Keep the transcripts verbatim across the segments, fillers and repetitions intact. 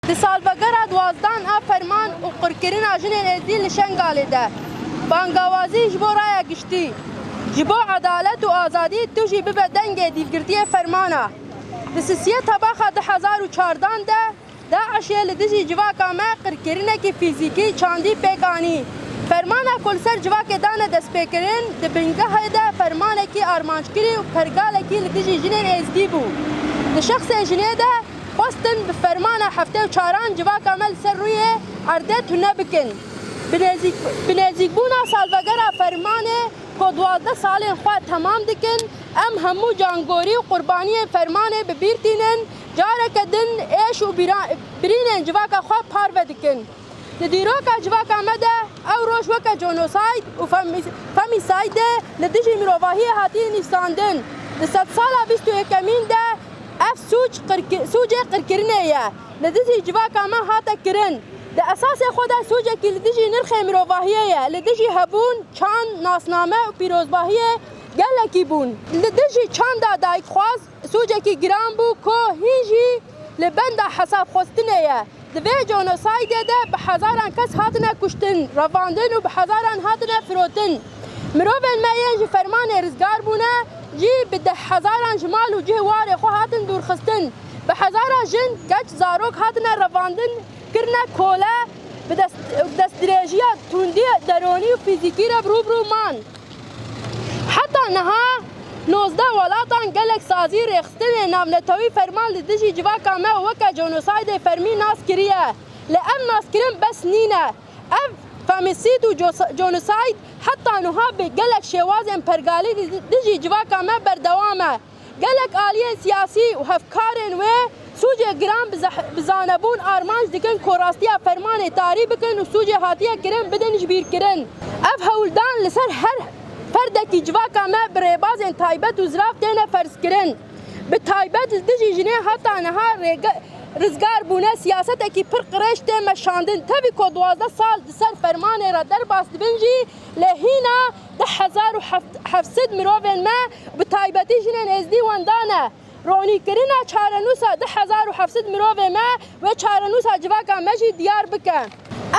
Di salvegera duwazdan a ferman û qirkirina jinên êzdî li Şengalê de, bangawazî ji bo raya giştî, ji bo edalet û azadî tu jî bibe dengê dîlgirtiyê fermana. Di sisiyê Tebaxa du hezar û çardan de DAIŞê li dijî civaka me qirkirinekî fîzîkî çandî pêk anî. Fermana ku li ser civakê dane destpêkirin, di bingehê de fermanekî armanckirî û pergalekî li dijî jinên êzdî bû. Di şexsê jinê de xwestin bi fermana heftê û çaran civaka me li ser rûyê erdê tune bikin. Bi nêzîk-, bi nêzîkbûna salvegera fermanê ku duwazdeh salên xwe temam dikin, em hemû cangorî û qurbaniyên fermanê bi bîr tînin, careke din êş û bîra-, birînên civaka xwe parve dikin. Di dîroka civaka me de ew roj weke genosayd û femi-, femisaydê li dijî mirovahiyê hatiye nîvsandin. Di sedsala bîst û yekemîn de ev sûc qirki-, sûcê qirkirinê ye. Li dijî civaka me hate kirin. Di esasê xwe de sûcekî li dijî nirxê mirovahiyê ye, li dijî hebûn, çand, nasname û pîrozbahiyê gelekî bûn. Li dijî çanda dayikxwaz sûcekî giran bû ku hîn jî li benda hesabxwestinê ye. Di vê genosaydê de bi hezaran kes hatine kuştin, revandin û bi hezaran hatine firotin. Mirovên me yên ji fermanê rizgar bûne jî bi deh hezaran ji mal û cih warê xwe hatin dûrxistin. Bi hezaran jin, keç, zarok hatine revandin, kirine kole, bi dest, destdirêjiya tundî deronî û fîzîkî re bi rû bi rû man. Heta niha nozdeh welatan gelek sazî rêxistinên navnetewî ferman li dijî civaka me weke genosaydê fermî nas kiriye. Lê ev naskirin bes nîne. Ev femîsîd û cosa-, genosayd heta niha bi gelek şêwazên pergalî li dijî civaka me berdewam e. Gelek aliyên siyasî û hevkarên wê sûcê giran bi zeh-, bi zanebûn armanc dikin ku rastiya fermanê tarî bikin û sûcê hatiye kirin bidin ji bîr kirin. Ev hewldan li ser her ferdekî civaka me bi rêbazên taybet û zirav têne ferzkirin. Bi taybet li dijî jinê heta niha rêge-, rizgar bûne, siyasetekî pir qirêj tê meşandin. Tevî ku duwazdeh sal di ser fermanê re derbas dibin jî, lê hîna du hezar û heft sed mirovên me, bi taybetî jinên êzdî wenda ne. Ronîkirina çarenûsa du hezar û heft sed mirovê me, wê çarenûsa civaka me jî diyar bike.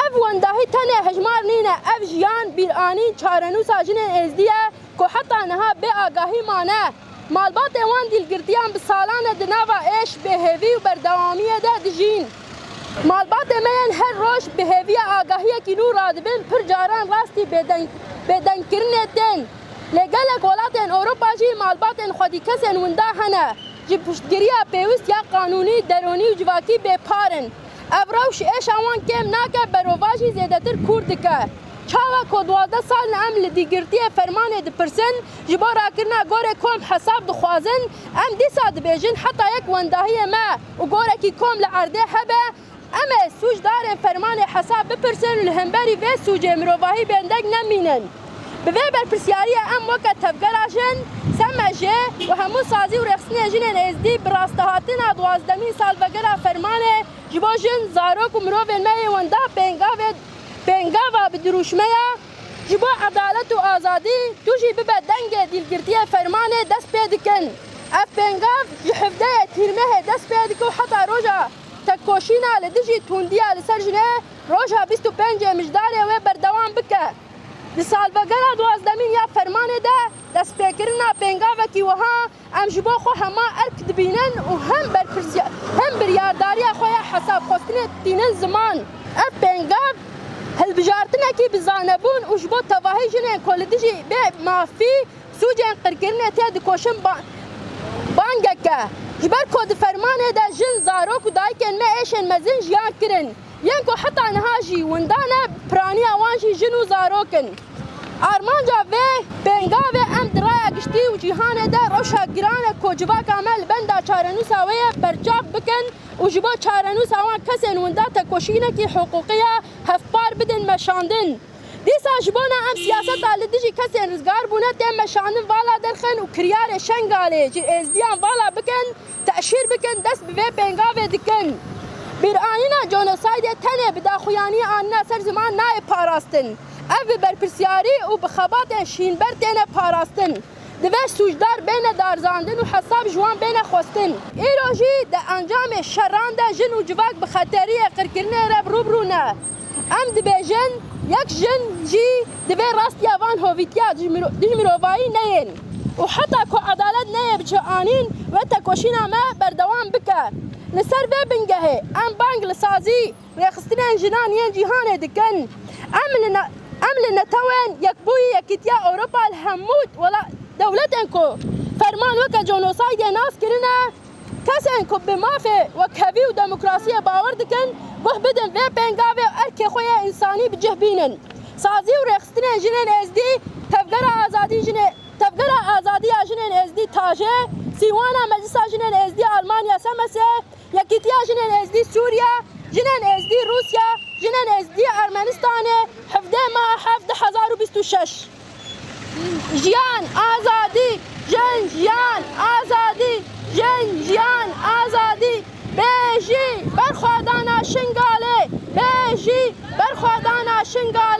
Ev wendahî tenê hejmar nîne, ev jiyan, bîranîn, çarenûsa jinên êzdî ye ku heta niha bê agahî mane. Malbatên wan dîlgirtiyan bi salan e di nava êş, bêhêvî û berdewamiyê de dijîn. Malbatê me yên her roj bi hêviya agahiyekî nû radibin, pir caran rastî bêdeng, bêdengkirinê tên. Lê gelek welatên Ewropa jî malbatên xwedîkesên winda hene, ji piştgiriya pêwist ya qanûnî, deronî û civakî bêpar in. Ev rewş êşa wan kêm nake, berovajî zêdetir kûr dike. Çawa ku duwazdeh sal in em li dîlgirtiyê fermanê dipirsin, ji bo rakirina gorê kom hesab dixwazin, em dîsa dibêjin heta yek wendahiyê me û gorekî kom li erdê hebe, em ê sûcdarên fermanê hesab bipirsin û li hemberî vê sûcê mirovahî bêndeng nemînin. Bi vê berpirsyariyê em weke tevgera jin, S M J û hemû sazî û rêxistinên jinên êzdî bi rastehatina duwazdemîn salvegera fermanê ji bo jin, zarok û mirovên me yê wenda pêngavê, pêngava bi dirûşmeya ji bo edalet û azadî tu jî bibe dengê dîlgirtiyê fermanê dest pê dikin. Ev pêngav ji hevdehê Tîrmehê dest pê dike û heta roja tekoşîna li dijî tundiya li ser jinê roja bîst û pêncê Mijdarê wê berdewam bike. Di salvegera duwazdemîn ya fermanê de destpêkirina pêngavekî wiha em ji bo xwe hema erk dibînin û hem berpirsiyar, hem biryardariya xwe ya hesabxwestinê tînin ziman. Ev pêngav hilbijartinekî bi zanebûn û ji bo tevahî jinên ku li dijî bê mafî sûcên qirkirinê tê dikoşin ba-, bangek e. Ji ber ku di fermanê de jin, zarok û dayikên me êşên mezin jiyan kirin. Yên ku heta niha jî winda ne, piraniya wan jî jin û zarok in. Armanca vê pêngavê em di raya giştî û cîhanê de rewşa giran e ku civaka me li benda çarenûsa wê ye berçav bikin û ji bo çarenûsa wan kesên winda tekoşînekî hiqûqî ya hevpar bidin meşandin. Dîsa ji bona em siyaseta li dijî kesên rizgar bûne tê meşandin vala derxin û kiryarê Şengalê ji êzdiyan vala bikin, teşhîr bikin, dest bi vê pêngavê dikin. Bîranîna genosaydê tenê bi daxuyaniya anîna ser ziman nayê parastin. Ev bi berpirsyarî û bi xebatên şînber têne parastin. Divê sûcdar bêne darizandin û hesab ji wan bêne xwestin. Îro jî di encamê şeran de jin û civak bi xeteriyê qirkirinê re bi rû bi rû ne. Em dibêjin, yek jin jî divê rastiya van hovîtiya dijmiro-, dijmirovayî neyên û heta ku edalet neyê biçe anîn, wê tekoşîna me berdewam bike. Li ser vê bingehê em bang li sazî rêxistinên jinan yên cîhanê dikin. Em li ne-, em li Netewên Yekbûyî Yekîtiya Ewropa li hemû wela-, dewletên ku ferman weke jenosaydê nas kirine, kesên ku bi mafê wekhevî û demokrasiyê bawer dikin, guh bidin vê pêngavê û erkê xwe yê însanî bi cih bînin. Sazî û rêxistinên jinên êzdî, Tevgera Azadî Jinê-, Tevgera Azadî ya Jinên Êzdî, TAJE, Sîwana Meclisa Jinên Êzdî Almanya, S M S, Yekîtiya Jinên Êzdî Sûriye, Jinên Êzdî Rûsya, Jinên Êzdî Ermenistanê, hevdeh meha heft du hezar û bîst û şeş. Jiyan, azadî, jin, jiyan, azadî, jin, jiyan, azadî. Bê jî berxwedana Şingalê, bê jî berxwedana Şingalê.